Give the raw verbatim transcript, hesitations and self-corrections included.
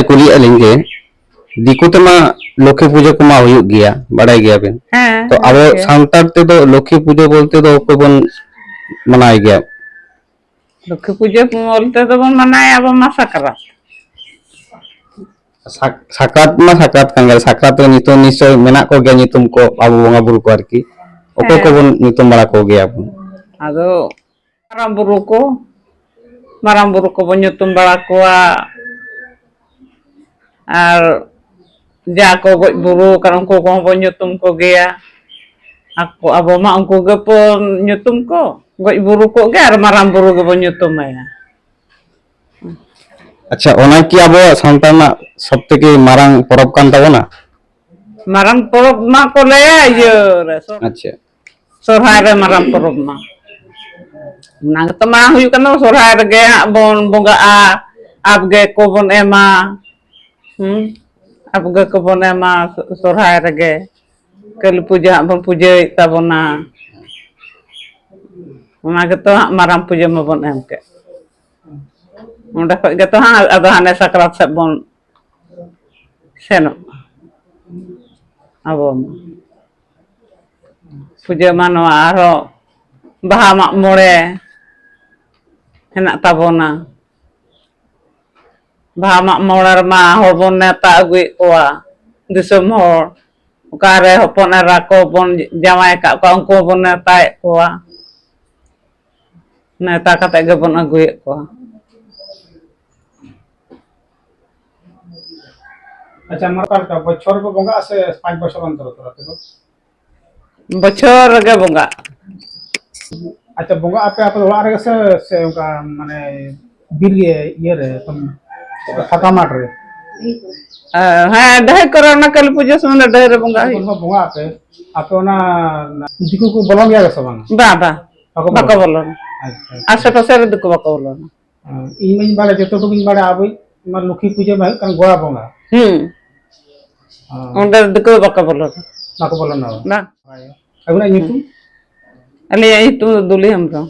ᱠᱩᱞᱤᱭᱮᱫ ᱞᱤᱧ ᱡᱮ, ᱫᱤᱠᱩ ᱛᱮᱢᱟ ᱞᱚᱠᱠᱷᱤ ᱯᱩᱡᱟᱹ ᱠᱚᱢᱟ ᱦᱩᱭᱩᱜ ᱜᱮᱭᱟ, ᱵᱟᱲᱟᱭ ᱜᱮᱭᱟᱵᱤᱱ᱾ ᱦᱮᱸ, ᱛᱚ, ᱦᱩᱭᱩᱜ ᱟᱵᱚ ᱜᱮᱭᱟ᱾ ᱥᱟᱱᱛᱟᱲ ᱛᱮᱫᱚ ᱞᱚᱠᱠᱷᱤ ᱯᱩᱡᱟᱹ ᱵᱚᱞᱛᱮ ᱫᱚ ᱚᱠᱚᱭ ᱵᱚᱱ ᱢᱟᱱᱟᱣ ᱜᱮᱭᱟ? ᱞᱚᱠᱠᱷᱤ ᱯᱩᱡᱟᱹ ᱵᱚᱞᱛᱮ ᱫᱚᱵᱚᱱ ᱢᱟᱱᱟᱣᱮᱫ ᱟᱵᱚ ᱢᱟ ᱥᱟᱠᱨᱟᱛ᱾ ᱥᱟᱠ-, ᱥᱟᱠᱨᱟᱛ ᱢᱟ ᱥᱟᱠᱨᱟᱛ ᱠᱟᱱ ᱜᱮᱭᱟ᱾ ᱥᱟᱠᱨᱟᱛ ᱨᱮ ᱧᱩᱛᱩᱢ ᱱᱤᱥᱪᱚᱭ ᱢᱮᱱᱟᱜ ᱠᱚᱜᱮᱭᱟ, ᱧᱩᱛᱩᱢ ᱠᱚ ᱟᱵᱚ ᱵᱚᱸᱜᱟ ᱵᱩᱨᱩ ᱠᱚ ᱟᱨᱠᱤ᱾ ᱚᱠᱚᱭ ᱦᱮᱸ᱾ ᱠᱚᱵᱚᱱ ᱧᱩᱛᱩᱢ ᱵᱟᱲᱟ ᱠᱚᱜᱮᱭᱟ ᱵᱚᱱ? ᱟᱫᱚ ᱢᱟᱨᱟᱝ ᱵᱩᱨᱩ ᱠᱚ, ᱢᱟᱨᱟᱝ ᱵᱩᱨᱩ ᱠᱚᱵᱚᱱ ᱧᱩᱛᱩᱢ ᱵᱟᱲᱟ ᱠᱚᱣᱟ᱾ ᱟᱨ ᱡᱟ ᱠᱚ ᱜᱚᱡ ᱵᱩᱨᱩ ᱟᱠᱟᱱ ᱩᱱᱠᱩ ᱠᱚᱦᱚᱸ ᱵᱚᱱ ᱧᱩᱛᱩᱢ ᱠᱚᱜᱮᱭᱟ᱾ ᱟᱠᱚ, ᱟᱵᱚ ᱢᱟ ᱩᱱᱠᱩ ᱜᱮᱵᱚᱱ ᱧᱩᱛᱩᱢ ᱠᱚ, ᱜᱚᱡ ᱵᱩᱨᱩ ᱠᱚᱜ ᱜᱮ ᱟᱨ ᱢᱟᱨᱟᱝ ᱵᱩᱨᱩ ᱜᱮᱵᱚᱱ ᱧᱩᱛᱩᱢ ᱟᱭᱟ᱾ ᱟᱪᱪᱷᱟ, ᱚᱱᱟ ᱠᱤ ᱟᱵᱚᱣᱟᱜ ᱥᱟᱱᱛᱟᱲ ᱨᱮᱱᱟᱜ ᱥᱚᱵ ᱛᱷᱮᱠᱮ ᱢᱟᱨᱟᱝ ᱯᱚᱨᱚᱵᱽ ᱠᱟᱱ ᱛᱟᱵᱚᱱᱟ? ᱢᱟᱨᱟᱝ ᱯᱚᱨᱚᱵᱽ ᱢᱟ ᱠᱚ ᱞᱟᱹᱭᱟ ᱤᱭᱟᱹ ᱨᱮ, ᱥᱚ-, ᱟᱪᱪᱷᱟ᱾ ᱥᱚᱨᱦᱟᱭ ᱨᱮ ᱢᱟᱨᱟᱝ ᱯᱚᱨᱚᱵᱽ ᱢᱟ᱾ ᱚᱱᱟ ᱜᱮᱛᱚ ᱢᱟᱨᱟᱝ ᱦᱩᱭᱩᱜ ᱠᱟᱱᱟ, ᱥᱚᱨᱦᱟᱭ ᱨᱮᱜᱮ ᱦᱟᱸᱜ ᱵᱚᱱ ᱵᱚᱸᱜᱟᱜᱼᱟ, ᱟᱵᱜᱮ ᱠᱚᱵᱚᱱ ᱮᱢᱟ᱾ ᱦᱩᱸ? ᱟᱵᱜᱮ ᱠᱚᱵᱚᱱ ᱮᱢᱟ ᱥᱚ-, ᱥᱚᱨᱦᱟᱭ ᱨᱮᱜᱮ᱾ ᱠᱟᱹᱞᱤ ᱯᱩᱡᱟᱹ ᱦᱟᱸᱜ ᱵᱚᱱ ᱯᱩᱡᱟᱹᱭᱮᱫ ᱛᱟᱵᱚᱱᱟ᱾ ᱚᱱᱟ ᱜᱮᱛᱚ ᱦᱟᱸᱜ ᱢᱟᱨᱟᱝ ᱯᱩᱡᱟᱹ ᱢᱟᱵᱚᱱ ᱮᱢ ᱠᱮᱫ᱾ ᱚᱸᱰᱮ ᱠᱷᱚᱡ ᱜᱮᱛᱚ ᱦᱟᱸᱜ ᱟᱫᱚ ᱦᱟᱱᱮ ᱥᱟᱠᱨᱟᱛ ᱥᱮᱫ ᱵᱚᱱ ᱥᱮᱱᱚᱜᱼᱟ ᱟᱵᱚ ᱢᱟ᱾ ᱯᱩᱡᱟᱹ ᱢᱟ ᱱᱚᱣᱟ ᱟᱨᱦᱚᱸ ᱵᱟᱦᱟ ᱢᱟᱜ ᱢᱚᱬᱮ ᱦᱮᱱᱟᱜ ᱛᱟᱵᱚᱱᱟ᱾ ᱵᱟᱦᱟ ᱢᱟᱜ ᱢᱚᱬᱮ ᱨᱮᱢᱟ ᱦᱚᱲ ᱵᱚᱱ ᱱᱮᱣᱛᱟ ᱟᱹᱜᱩᱭᱮᱫ ᱠᱚᱣᱟ, ᱫᱤᱥᱚᱢ ᱦᱚᱲ᱾ ᱚᱠᱟᱨᱮ ᱦᱚᱯᱚᱱ ᱮᱨᱟ ᱠᱚ ᱵᱚᱱ ᱡᱟᱶᱟᱭ ᱟᱠᱟᱫ ᱠᱚᱣᱟ, ᱩᱱᱠᱩ ᱦᱚᱸᱵᱚᱱ ᱱᱮᱣᱛᱟᱭᱮᱫ ᱠᱚᱣᱟ᱾ ᱱᱮᱣᱛᱟ ᱠᱟᱛᱮ ᱜᱮᱵᱚᱱ ᱟᱹᱜᱩᱭᱮᱫ ᱠᱚᱣᱟ᱾ ᱟᱪᱪᱷᱟ, ᱢᱟ ᱚᱠᱟ ᱞᱮᱠᱟ ᱵᱚᱪᱷᱚᱨ ᱠᱚ ᱵᱚᱸᱜᱟᱜᱼᱟ ᱥᱮ ᱯᱟᱸᱪ ᱵᱚᱪᱷᱚᱨ ᱚᱱᱛᱚᱨ ᱚᱱᱛᱚᱨ ᱟᱯᱮ ᱫᱚ? ᱵᱚᱪᱷᱚᱨ ᱨᱮᱜᱮ ᱵᱚᱸᱜᱟᱜ᱾ ᱟᱪᱪᱷᱟ, ᱵᱚᱸᱜᱟ ᱟᱯᱮ ᱟᱯᱮ ᱚᱲᱟᱜ ᱨᱮᱜᱮ ᱥᱮ, ᱥᱮ ᱚᱱᱠᱟ ᱢᱟᱱᱮ ᱵᱤᱨ ᱜᱮ ᱤᱭᱟᱹ ᱨᱮ, ᱯᱷᱟᱸᱠᱟ ᱢᱟᱴᱷ ᱨᱮ? ᱦᱮᱸ, ᱦᱮᱸ, ᱰᱟᱹᱦᱤ ᱠᱚᱨᱮ ᱚᱱᱟ ᱠᱟᱹᱞᱤ ᱯᱩᱡᱟᱹ ᱥᱚᱢᱚᱭ ᱫᱚ ᱰᱟᱹᱦᱤ ᱨᱮ ᱵᱚᱸᱜᱟ ᱟᱯᱮ ᱦᱩᱭᱩᱜᱼᱟ᱾ ᱵᱚᱸᱜᱟ ᱟᱯᱮ, ᱟᱯᱮ ᱚᱱᱟ ᱫᱤᱠᱩ ᱠᱚ ᱵᱚᱞᱚᱱ ᱜᱮᱭᱟ ᱥᱮ ᱵᱟᱝ? ᱵᱟ, ᱵᱟ, ᱵᱟᱠᱚ ᱵᱟᱠᱚ ᱵᱚᱞᱚᱱᱟ᱾ ᱵᱚᱞᱚᱱᱟ᱾ ᱟᱪᱪᱷᱟ, ᱟᱪᱪᱷᱟ᱾ ᱟᱥᱮ ᱯᱟᱥᱮ ᱨᱮ ᱫᱤᱠᱩ ᱵᱟᱠᱚ ᱵᱚᱞᱚᱱᱟ᱾ ᱦᱮᱸ, ᱤᱧ ᱢᱟᱧ ᱵᱟᱲᱟᱭᱟ, ᱡᱚᱛᱚ ᱴᱩᱠᱩᱧ ᱵᱟᱲᱟᱭᱟ, ᱟᱵᱚᱭᱤᱡ ᱢᱟ ᱞᱚᱠᱠᱷᱤ ᱯᱩᱡᱟᱹ ᱢᱟ ᱦᱩᱭᱩᱜ ᱠᱟᱱ ᱜᱚᱲᱟ ᱵᱚᱸᱜᱟ᱾ ᱦᱩᱸ᱾ ᱦᱮᱸ᱾ ᱚᱸᱰᱮ ᱫᱤᱠᱩ ᱵᱟᱠᱚ ᱵᱚᱞᱚᱱᱟ᱾ ᱵᱟᱠᱚ ᱵᱚᱞᱚᱱᱟ ᱵᱟᱝ? ᱵᱟᱝ᱾ ᱟᱹᱵᱤᱱᱟᱜ ᱧᱩᱛᱩᱢ? ᱟᱹᱞᱤᱧᱟᱜ ᱧᱩᱛᱩᱢ ᱫᱚ ᱫᱩᱞᱤ ᱦᱮᱢᱵᱨᱚᱢ᱾